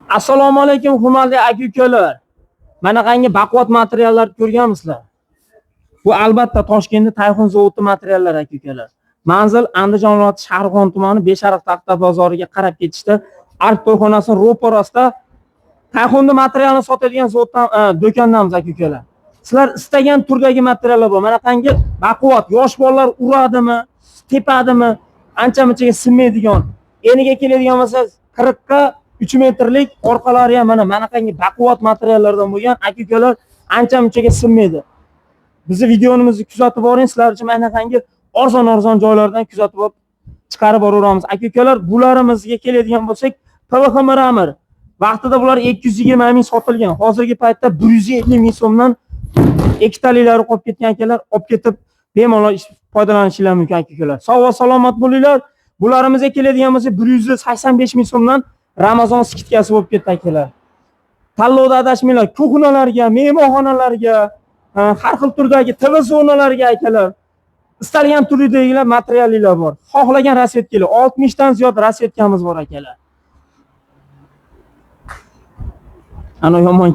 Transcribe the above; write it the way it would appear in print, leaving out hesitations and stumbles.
Assalomu alaykum hurmatli aka ukalar. Manaqangi baquvvat materiallar ko'rganmisizlar? Bu albatta Toshkentda Tayxun zavodi materiallari aka ukalar. Manzil Andijon viloyati Shahrixon tumani Beshariq taxta bozoriga qarab ketishda Ark to'yxonasi ro'parasida Tayxunni materialini sotadigan zavoddan do'kondamiz aka ukalar. Sizlar istagan turdagi materiallar bor. Manaqangi baquvvat yosh bolalar uradimi, tepadimi, ancha munchaga sinmaydigan. Eniga keladigan bo'lsa 40 ga 3 metrlik orqalari ham mana manaqangi baquvvat materiallardan bo'lgan aka ukalar ancha munchaga sinmaydi. Bizni videomizni kuzatib boring, sizlar uchun manaqangi arzon-arzon joylardan kuzatib olib chiqarib boraveramiz. Aka ukalar, bularimizga keladigan bo'lsak, PVH mramor vaqtida bular 220 ming sotilgan. Hozirgi paytda 150 ming so'mdan ikkitaliklari qolib ketgan akalar olib ketib bemalol foydalanishlari mumkin aka ukalar. Sog' va salomat bo'linglar. Bularimizga keladigan bo'lsak 185 ming so'mdan Ramazon скидка si bo'lib ketdi akalar. Tanlovda adashmanglar, кухня larga, mehmonxonalarga, har xil turdagi TV zonalarga akalar. Istalgan turdagilar materiallar bor. Xohlagan расцветка lar, 60 dan ziyod расцветка miz bor akalar. Ana yomon.